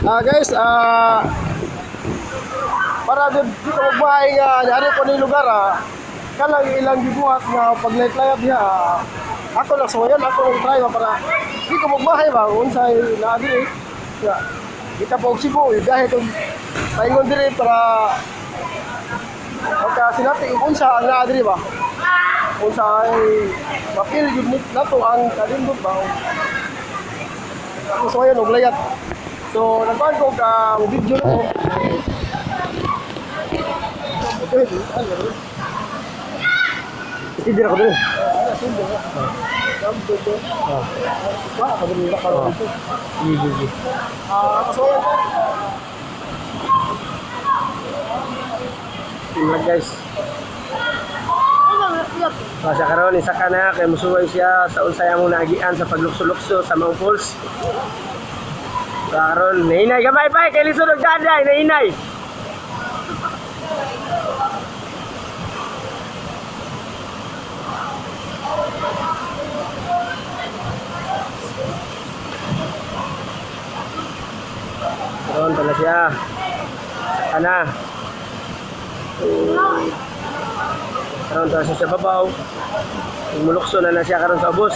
Guys, para jud di ko magmahay nga ari ko ni lugar kanang ilang gibuhat nga paglayat-layat diha, ako lang suwayan, ako lang try ba para di ko magmahay ba unsay naa diri. Ya, kita pa og Cebu, biyahe kog paingon diri para magkasinati og unsa ang naa diri ba. Unsa ay mapil jud ni nato ang kalindot ba. Ako suwayan og layat. So nagkuhan ko ka video na ko. Hindi na ko dali. Sige, sige. Yun lang, guys. Sa karon isa ka na kay musuway siya sa unsay among naagian sa paglukso-lukso sa Mount Falls. Sa karon nahinay gamay pa kay lisod og daday nahinay. Karon pala siya. Saka na. Karon ta siya sa babaw. Mulukso na na siya karon sa ubos.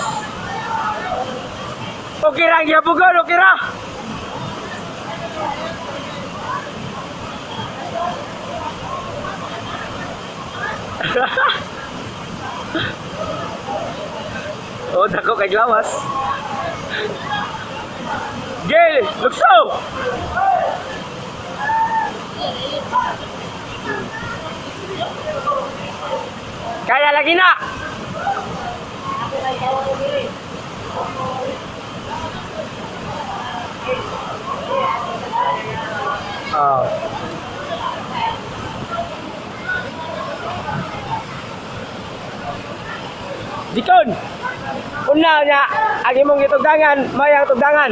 Okay ra gihabugon, okay ra. Oh, dako kay glawas. Gil, lukso. Kaya lagi na. Oh. Dikon. Una nya ang imong gitugdangan, may ang tugdangan.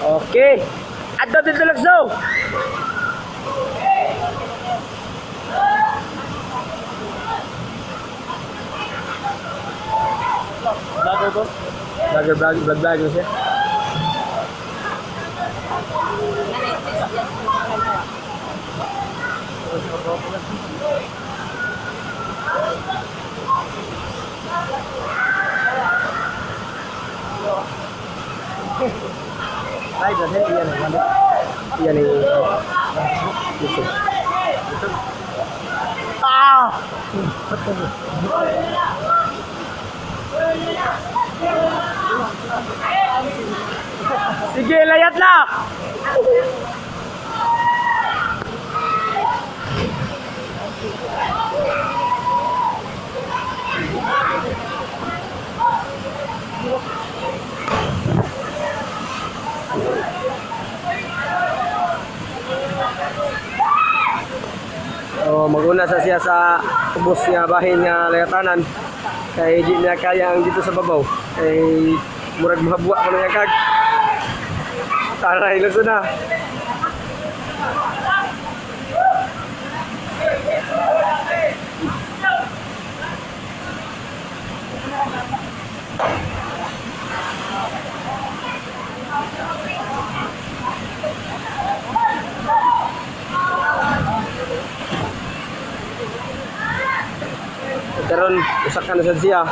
Okay. Adto dito lukso. Vlogger ko. Vlogger, vlog, vlog, vlog siya. Ay, dahil iyan ang ano. Iyan ang YouTube. Ah! Sige, layat na! Oh, maguna sa siya sa ubos nga bahin nga layatanan kay di niya kaya ang dito sa babaw kay murag mahabwa ko na kag taray lang na. Karon usak ka na sad siya.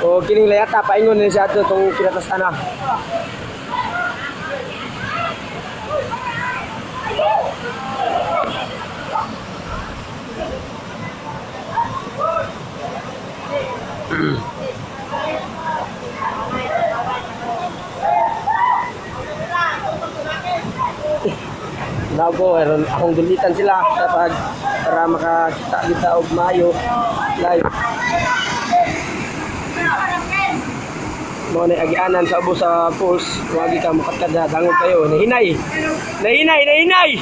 O kining layata paingon ni siya ato tong kinatas ana. Nago, aron akong dulitan sila sa pag para makakita kita og maayo live. Mo na agianan sa ubos sa pulse, wagi ka mukatkad na dangog kayo, nahinay. Nahinay, nahinay.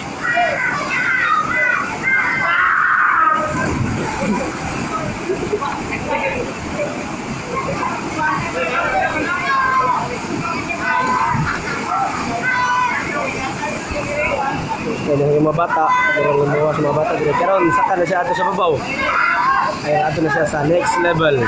Kaya yung mga bata, pero lumawa sa mga bata dire. Karon saka na siya ato sa babaw. Ay ato na siya sa next level.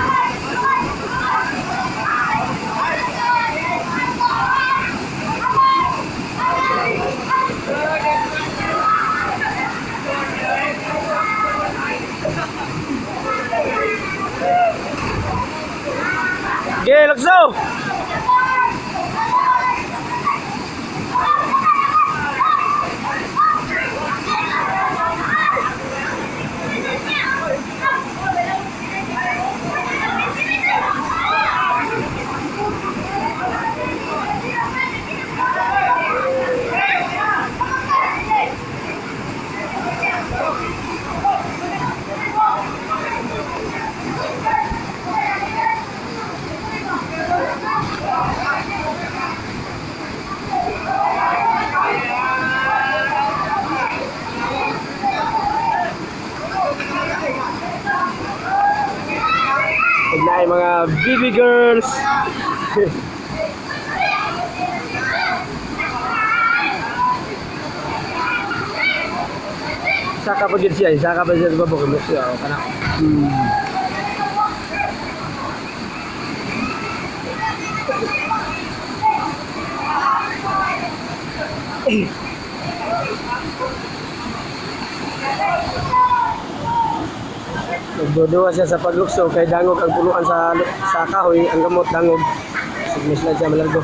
Na ay mga baby girls. Saka pa gid siya, saka pa siya sa babaw kay siya o kana. Nagduduwa siya sa paglukso kay dangog ang punuan sa kahoy, ang gamot dangog. Sigmis lang siya malargo.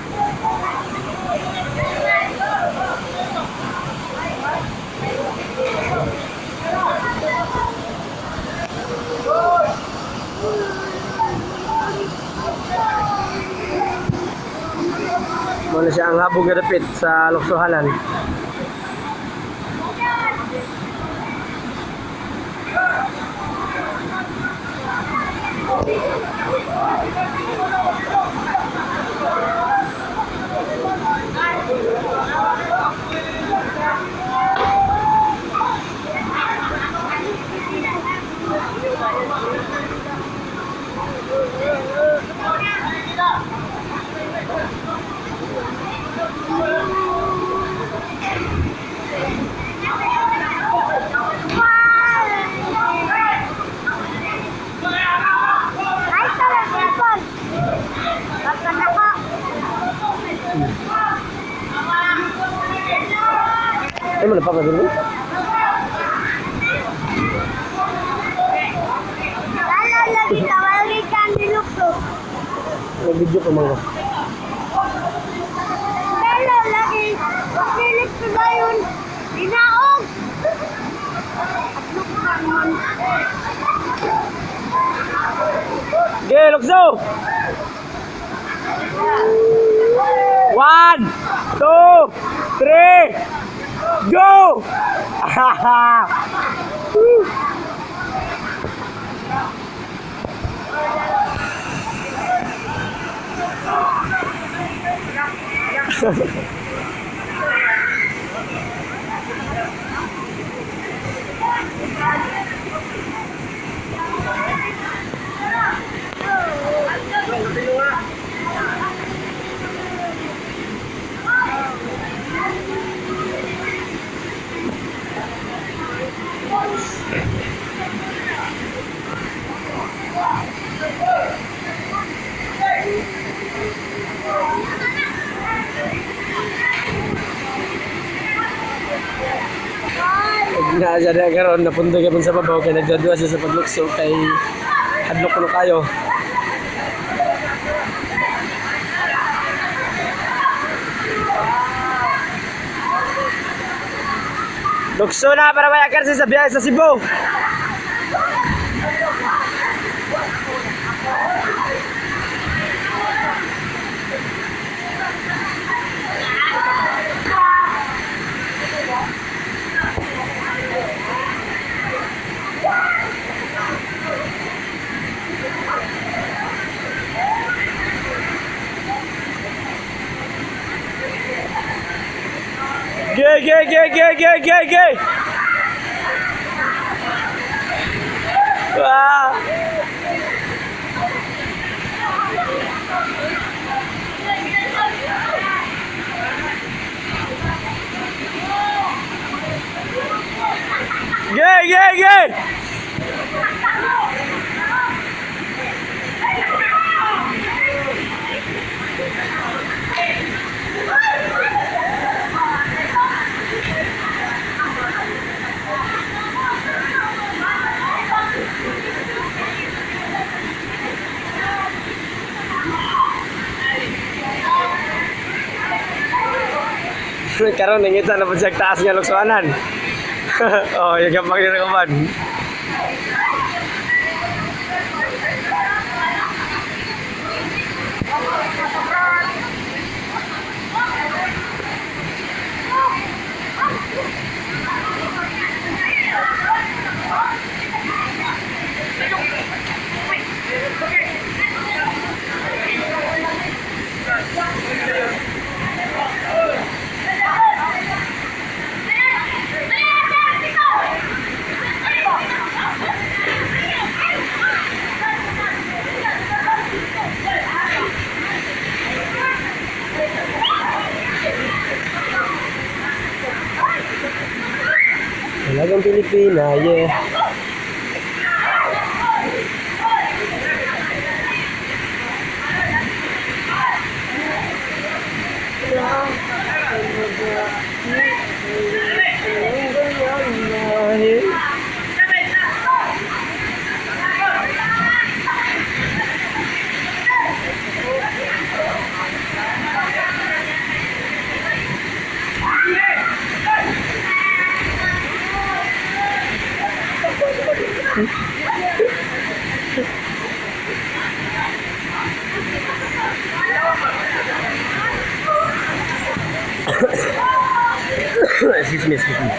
Muna siya ang habog nga dapit sa luksuhanan. Ay, tara, Paul. Baka naka. Ay mo na pa ba? Lala, lagi tawagin ka ni Lukso. Nag-video pa man ko. Lala, lagi. Pilit ko ba yun? Dinaog! At lukman man. Okay, lukso! One, two, three, go! Woo! Na siya na karon napundoy ka sa babaw kay nagdadua siya sa paglukso kay hadlok kuno kayo. Lukso na para mayakar siya sa biyahe sa Cebu. Gay, gay, gay, gay, gay, gay, gay. Ah. Gay, gay, gay. Karon nangita na po siya taas nga luksuanan. Oh, yung kapag nila kaman. Pilipina, yeah. Excuse me, excuse me.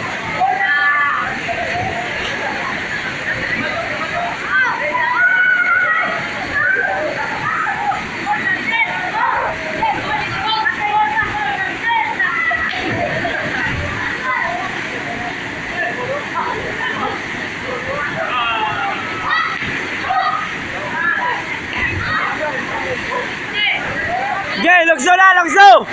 Okay, lukso na, lukso!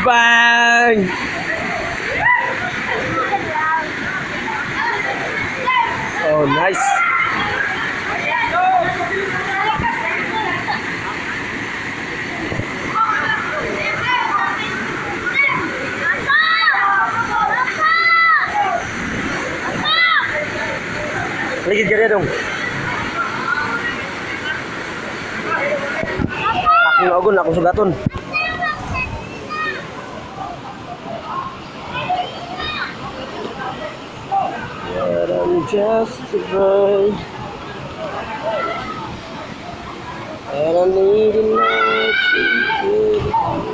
Bang! Oh, nice. Ligid ka dong. Akong naugon, akong sugaton. But I'm just a boy. And I need a love to give it.